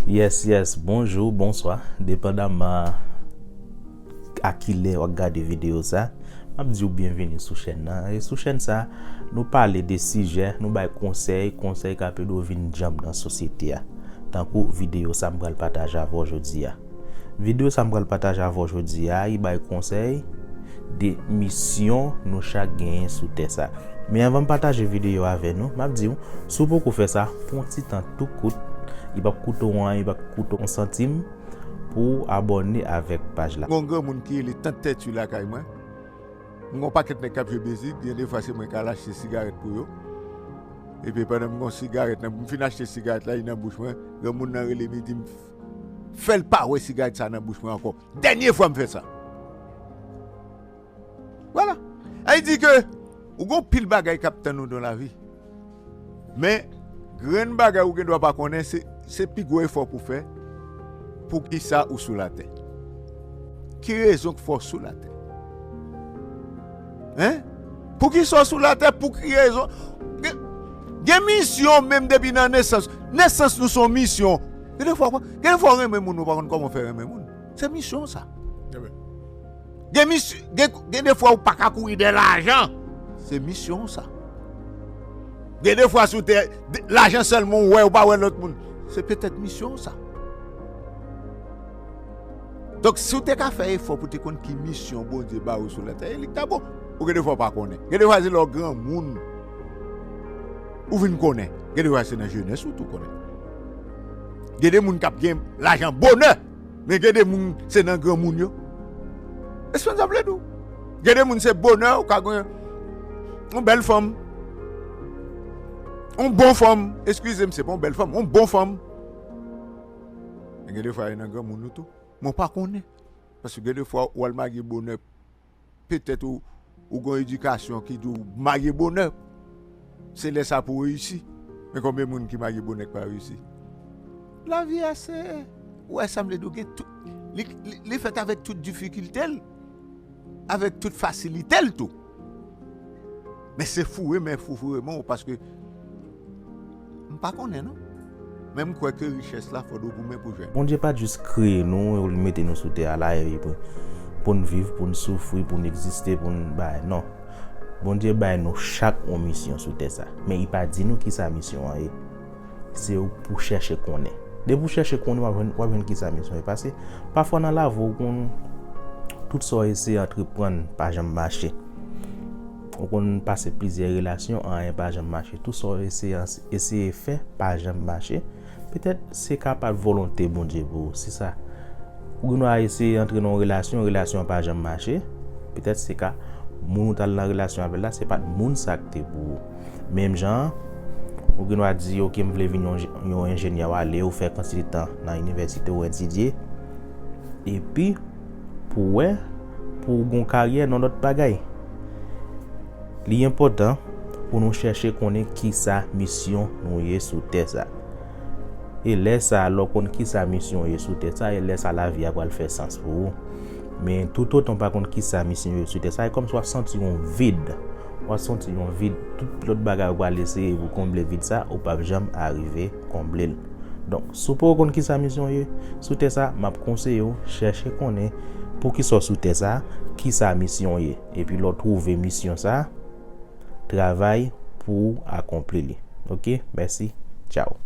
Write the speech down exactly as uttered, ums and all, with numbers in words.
Yes, yes, bonjou, bonswa, depandaman a kilè w ap gade videyo sa, m ap di w byenveni sou chèn nan. E sou chèn sa, nou pale de sijè, nou bay konsèy, konsèy k ap ede w vin djanm nan sosyete a. Tankou videyo sa m pral pataje avè w jodi a. Videyo sa m pral pataje avè w jodi a, li bay konsèy de misyon nou chak genyen sou tè sa. Men anvan m pataje videyo avè nou, m ap di w, si w poko fè sa, pran yon ti tan tou kout, li p ap koute w anyen, li p ap koute w yon santim, pou w abòne avèk paj la. Gon granmoun ki rele Tant Tèti lakay mwen. M gon pakèt nèg k ap jwe mizik, gen defwa se mwen k al achte sigarèt pou yo. Epi pandan m gon sigarèt nan, m fin achte sigarèt la, li nan bouch mwen, granmoun nan rele m, li di m, fè l pa wè sigarèt sa nan bouch mwen ankò. Dènye fwa m fè sa. Vwala. Sa vle di ke ou gon pil bagay k ap tann ou nan lavi. Men, grenn bagay ou gen dwa pa konnen, se, se pi gwo efò pou fè. Poukisa ou sou latè? Ki rezon k fè w sou latè? Hein? Poukisa w sou latè? Pou ki rezon? Gen, gen misyon menm depi nan nesans. Nesans nou se yon misyon. Gen defwa, gen defwa w renmen moun, ou pa konn kòman w fè renmen moun. Se misyon sa. Gen misyon, gen, gen defwa ou pa ka kouri dèyè lajan. Se misyon sa. Gen defwa sou tè, de- lajan sèlman ou wè, ou pa wè lòt moun. Se petèt misyon sa. Donk, si w te ka fè efò pou te konn ki misyon Bondye ba ou sou latè, e li k ta bon. Ou gen defwa w pa konnen. Gen defwa se lè w granmoun ou vin konnen. Gen defwa se nan jenès ou tou konnen. Gen de moun k ap gen lajan bonè, men gen de moun se nan granmoun yo. Espen sa vle di w. Gen de moun se bonè, ou ka gen yon bèl fanm, yon bon fanm, eskize m, se pa yon bèl fanm, yon bon fanm. Men gen defwa e nan granmoun ou tou. Men w pa konnen. Paske gen defwa ou al marye bonè, petèt ou, ou gon edikasyon ki di w marye bonè. Se lè sa pou w reyisi. Men konbyen moun ki marye bonè k pa reyisi? Lavi a se, ou wè sa m vle di w, gen tout, li, li, li fèt avèk tout difikilte l, avèk tout fasilite l tou. Men se foure men, fou foure men w, paske m pa konnen non. Men m kwè ke richès la fò w goumen pou jwenn. Bondye pa t jis kreye nou, li mete nou sou tè a la, epi pou, pou n viv, pou n soufri, pou n egziste, pou n bay, non. Bondye bay nou chak yon misyon sou tè sa. Men li pa di nou kisa misyon an ye. Se ou pou chèche konnen. Depi w chèche konnen, w ap jwenn, w ap jwenn kisa misyon ye. Paske pafwa nan lavi w, ou konn, tout sa w eseye antreprann pa janm mache. Ou konn pase plizyè relasyon, anyen pa janm mache. Tout sa w eseye, eseye fè pa janm mache. Petèt se ka pa t volonte Bondye pou ou, se sa. Ou gen dwa eseye antre nan yon relasyon, relasyon an pa janm mache. Petèt se ka moun ou t al nan relasyon avè l la, se pa t moun sa k te pou ou. Menm jan an, ou gen dwa di, ok, m vle vin yon, yon enjenyè, w ale, ou fè kantite tan nan inivèsite, ou etidye. Epi, pou w wè, pou w gen yon karyè nan lòt bagay. Li enpòtan pou nou chèche konnen kisa misyon nou ye sou tè sa. E lè sa a, lè w konn kisa misyon w ye sou tè sa, e lè sa lavi a pral fè sans pou ou. Men toutotan w pa konn kisa misyon w ye sou tè sa, e kòmsi w ap santi yon vid. W ap santi yon vid. Tout lòt bagay ou pral eseye pou konble vid sa, ou p ap janm arive konble l. Donk, si w poko konn kisa misyon w ye sou tè sa, m ap konseye w chèche konnen poukisa w sou tè sa, kisa misyon w ye. Epi lè w twouve misyon sa, travay pou w akonpli li. Ok, mèsi. Tchao.